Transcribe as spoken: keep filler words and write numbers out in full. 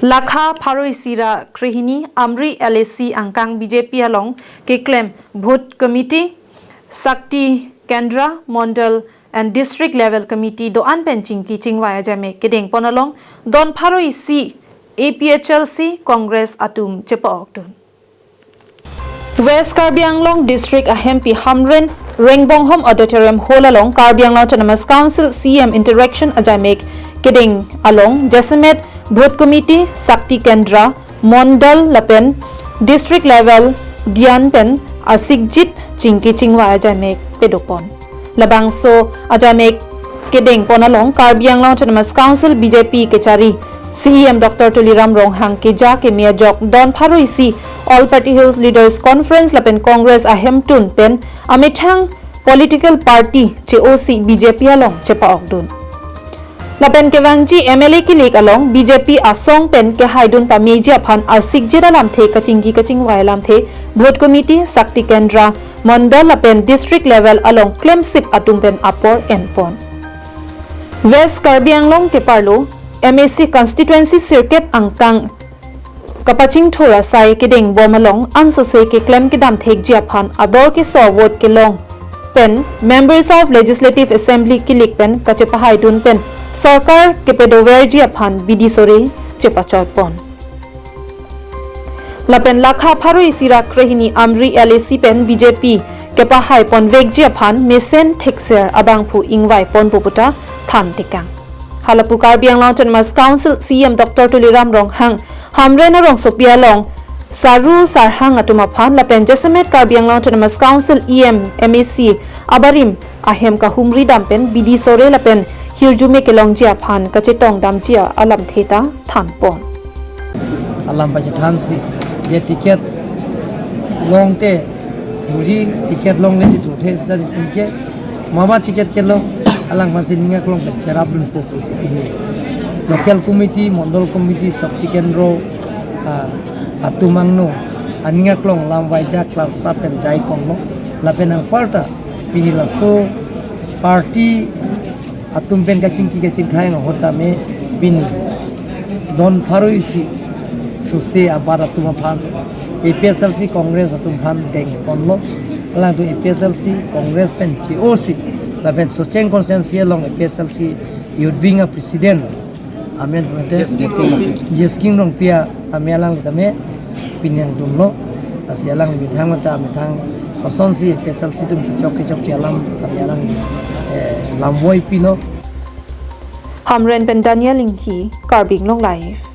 Lakha pharo isi ra krehini Amri L A C angkang B J P along keklem Booth Committee, Shakti Kendra, Mondal and District Level Committee do-an pen chingki chingvai ajamek kedengpon along don pharo isi A P H L C Congress atum chepa-okdun. West Karbi Anglong District ahempi Hamren Rengbonghom Auditorium Hall along Karbi Anglong Autonomous Council C M interaction ajamek kedeng along jasemet Booth Committee, Shakti Kendra, Mondal lapen District Level dian pen asikjit chingki chingvai ajamek pedopon. Labangso ajamek kedengpon along Karbi Anglong Autonomous Council B J P kechari C E M Doctor Tuliram Ronghang keja keme ajok don pharo isi All Party Hills Leaders Conference lapen Congress ahemtun pen amethang political party che-osi B J P along chepa-okdun. Lapen kevangji M L A kilik along B J P asong pen kehaidun pameji aphan arsikjit alamthe kachingki kachingvai alamthe Booth Committee, Shakti Kendra, Mondal lapen District Level along klemsip atum pen apor enpon. West Karbi Anglong keparlo M A C constituency sirkep angkang kapachingthur asai kedengbom along ansose keklem kedam thekji aphan ador keso vote kelong pen Members of Legislative Assembly kilik pen kachepahaidun pen sorkar kepedoverji aphan bidi sore chepachotpon. Lapen lakha pharo isi ra krehini Amri L A C pen B J P kepahaiponvekji aphan mesen thekser abangphu ingvaiponpo puta than tekang. Halapu Karbi Anglong Autonomous Council C E M Doctor Tuliram Ronghang Hamren arongsopi along saru sarhang atum aphan lapen jasemet Karbi Anglong Autonomous Council E M, M A C abarim ahem kahumri dam pen bidi sore lapen hirjume kelongji aphan kachetong damji alamthe ta thanpon. Alam pachethansi, je ticket longte thuri, ticket longle si thurthe sita di ticket, mama ticket kelo, alang aphansi ning aklong pen cherapdunpo pusi pini local committee, mondal committee, Shakti Kendra, ah, atum angno aning aklong lam vaidak lam sap pen jaiponlo. Lapen anparta pini laso party atum pen kachingki kachingthai ahut tame pini don pharo isi sose abat atum aphan A P H L C Congress atum aphan dengponlo. Alangtum A P H L C Congress pen che-osi lapen Socheng constituency along A P H L C Youth Wing a President amen J S King Rongpi. J S King Rongpi a, ame alangli tame pini angdunlo. Lasi alang methang mata methang kosonsi A P H L C atum kechok kechokche alam tame alang, eh, lamvoi pilo. Hamren pen Daniel Inghi, Karbi Anglong Live.